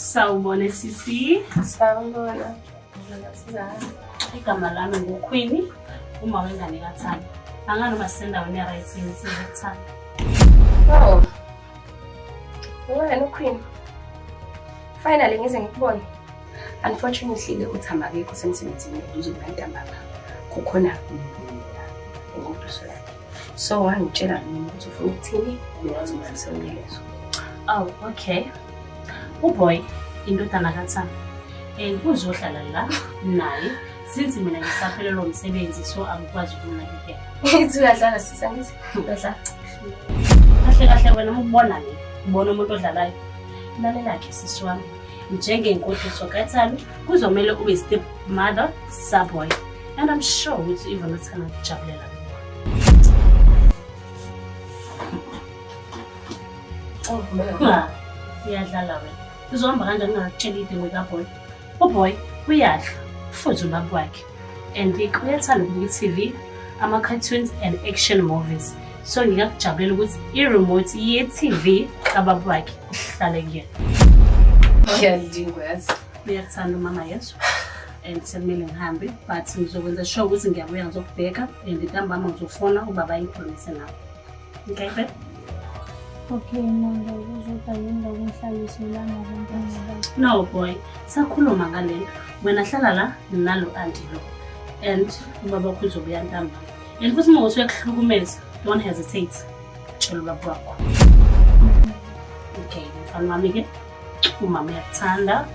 Sawubona sisi. Sawubona. Ngiyasiza. Igama lami nguQueen, uma wengane kaThando. Angani uma sisendaweni e-right yini size kuThando. Oh. Wena uQueen. Finally ngize ngikubone. Unfortunately ke uThamba akekho semsebenzini uzobuya ntambama. Kukhona mina engoduso yakhe. So wangitshela mina ukuthi ufuna ukuthini, mina ngizomdlulisela umyalezo. Oh, okay. UBoy indodana kaThando. And uzohlala la naye since mina ngisaphelelwa umsebenzi so angikwazi ukumnakekela. Ngithi uyadlala sisi angithi uyadlala. Kahle kahle wena uma ubona mina, ubona umuntu odlalayo. Lalela-ke sisi wami, njengenkohliso kaThando kuzomele ube step mother saboy. And I'm sure ukuthi even uThando ukujabulela lokho. Oh, Uyadlala wena. Uzohamba kanjani ungakutsheli idingo kaboy? Uboy uyadla futhi ubaba wakhe. And uyathanda ukubuka i-TV, ama-cartoons and action movies. So ngingakujabulela ukuthi i-remote ye-TV kababa wakhe ihlale kuyena. Ngiyalingwa yazi. Uyakuthanda umama yesu. And sekumele ngihambe but ngizokwenza sure ukuthi ngiyabuya ngizokubheka and ntambama ngizofona ubaba engikhulumise nawe. Okay, babe? Okay, manje uzoba yini lokuhlalise la nabantwana bakho? No boy, sakhuluma ngalento. Wena hlala la nalo auntie lo. And ubaba wakho uzobuya ntambama. And futhi uma uthi uyakuhlukumeza, don't hesitate. Tshela ubaba wakho. Okay, mfana wami ke, umama uyakuthanda.